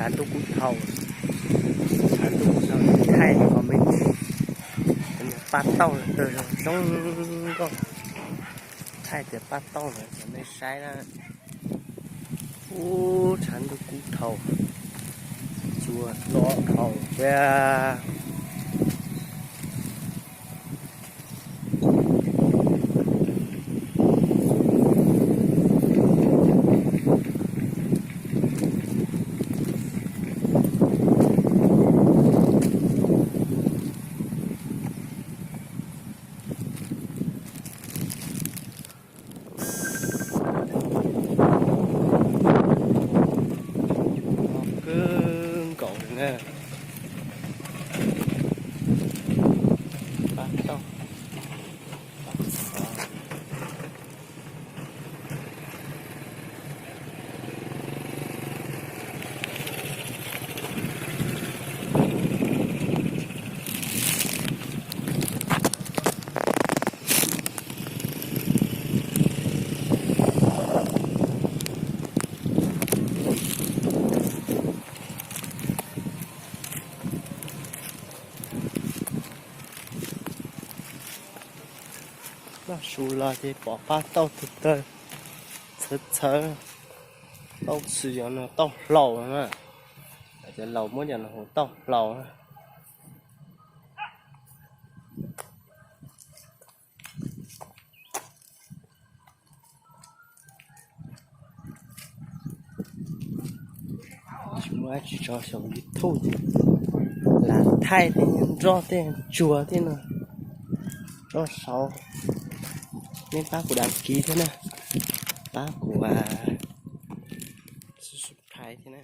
Tshav ntuj kub dhau, tshav ntuj kub dhau, thaij qhov me ntsis, pab tauj tawg zoo zoo nkauj, thaij tias pab tauj lawm rau nej saib na. Ub, tshav ntuj kub dhau, cua loj dhau thiab. Kwv nkaus na, pab tauj. Noj su los ces pom pab tauj tawg tawg, txhawv txhawv, tauj xwm yog no tauj hlau na, cov laus muab cov no hu tauj hlau na. Tsis muaj dab tsi tso xyaum YouTube ces lam thaij tej nroj tej tsuag thiab no tso saud. Nej pab kuv đăng ký thiab na, pab kuv subscribe thiab na.